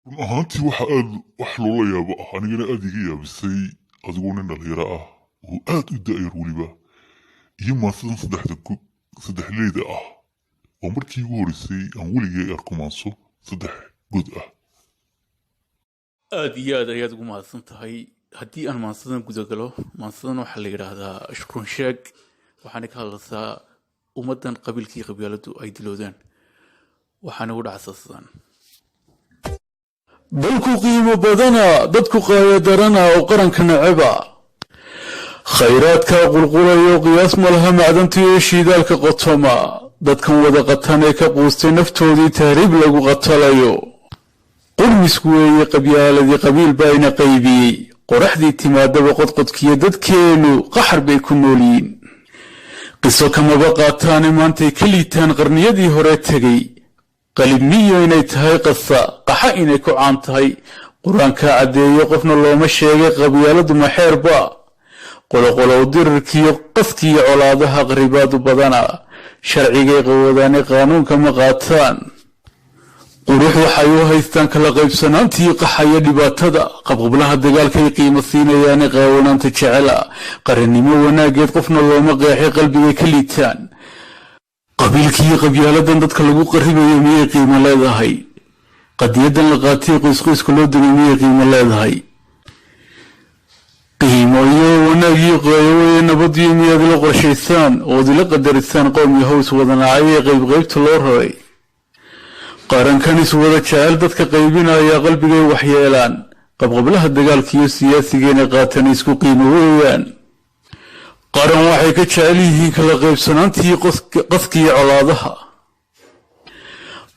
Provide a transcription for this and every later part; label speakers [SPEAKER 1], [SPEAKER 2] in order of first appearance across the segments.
[SPEAKER 1] Run ahaantii waxa aad wax loola yaabo ah, anigana aad iga yaabisay, adigoo nin dhalinyaro ah oo aad u da'yar weliba, iyo maansadan saddexda saddexleyda ah. Waa markii ugu horreysay aan weligay arko maanso saddex god ah.
[SPEAKER 2] Aada iyo aad ayaad ugu mahadsan tahay. Haddii aan maansadan gudagalo, maansadan waxaa la yidhaahdaa Runsheeg, waxaana ka hadlaysaa ummaddan qabiilkii qabyaaladu ay diloodeen, waxaana u dhacsasadaan.
[SPEAKER 3] Dalku qiimo badana, dadku qaayadarana oo qaranka neceba, khayraadkaa qulqulayo qiyaas ma laha, macdantii iyo shiidaalka qotoma, dadkan wada qatan ee ka quustay naftoodii tahriib lagu qatalayo. Qurmisku weeye qabyaaladii, qabiil baa ina qaybiyey. Qoraxdii timaadaba qodqodkiyo dadkeennu qaxar bay ku nool yihiin. Qiso kamaba qaataane maantay ka liitaan qarniyadii hore tegey. Qalibmiyo inay tahay qasa qaxa inay ku caan tahay Qur-aankaa caddeeyo, qofna looma sheegay. Qabyaaladu maxeerba qoloqolow dirirkiyo qaskiyo colaadaha qaribaadu badana, sharcigay qawadaane qaanuunka ma qaataan. Qurux waxay u haystaan kala qaybsanaantii qaxaya dhibaatada, qabqablaha dagaalkay qiimo siinayaane qaawanaanta jecela. Qarannimo wanaageed qofna looma qeexay, qalbigay ka liitaan. Qabiilkiiyo qabyaaladan dadka lagu qaribayo miyay qiimo leedahay? Qadiyadan la qaatay qoysqoyska loo degay miyay qiimo leedahay? Qiimo iyo wanaag iyo qaayo nabadiyo miyaad ila qorshaysaan ood ila qadarisaan? Qowm iyo haws wadanacay ee qaybqaybta loo raray, qarankan iswada jecel dadka qaybinaya qalbigay waxyeelaan. Qabqablaha dagaalkiiyo siyaasigeena qaatan isku qiimo weeyaan. Qaran waxay ka jecel yihiin kala qaybsanaantii qaskiyo colaadaha.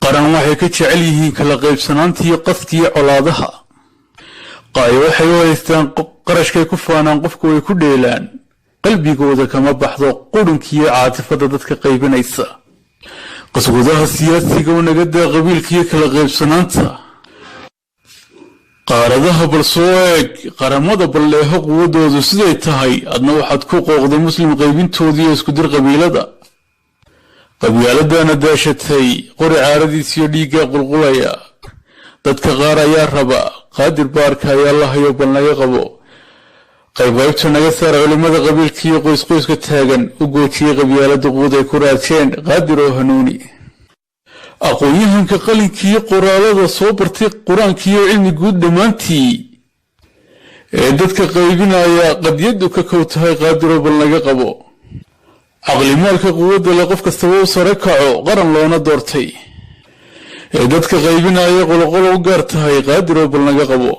[SPEAKER 3] Qaran waxay ka jecel yihiin kala qaybsanaantii qaskiyo colaadaha. Qaayo waxay u haystaan qarashkay ku faanaan, qofku way ku dheelaan. Qalbigooda kama baxdo qudhunkiiyo caatifada dadka qaybinaysa. Qaswadaha siyaasiga u nagadaa qabiilkiiyo kala qaybsanaanta. Qaaradaha bal soo eeg, qaramada balleeho quwadoodu siday tahay. Adna waxaad ku qooqday muslim qaybintoodiiyo iskudir qabiilada. Qabyaaladana daashatay qori caaradiisiyo dhiiggaa qulqulaya dadka qaar ayaa raba. Qaadir baarka ayaa la hayo, bal naga qabo, qaybqaybta naga saar. Culimmada qabiilkiiyo qoysqoyska taagan u goojiyey qabyaalada quud ay ku raajeen, Qaadir oo hanuuni. Aqoon-yahanka qalinkiiyo qoraalada soo bartay, qur-aankiiyo cilmi guud dhammaantii, ee dadka qaybinaya qadyadu ka kow tahay, Qaadiroo bal naga qabo. Caqlimaalka quwadda le qof kastaba u sare kaco, qaran loona doortay, ee dadka qaybinaya qoloqolo u gaar tahay, Qaadiroo bal naga qabo.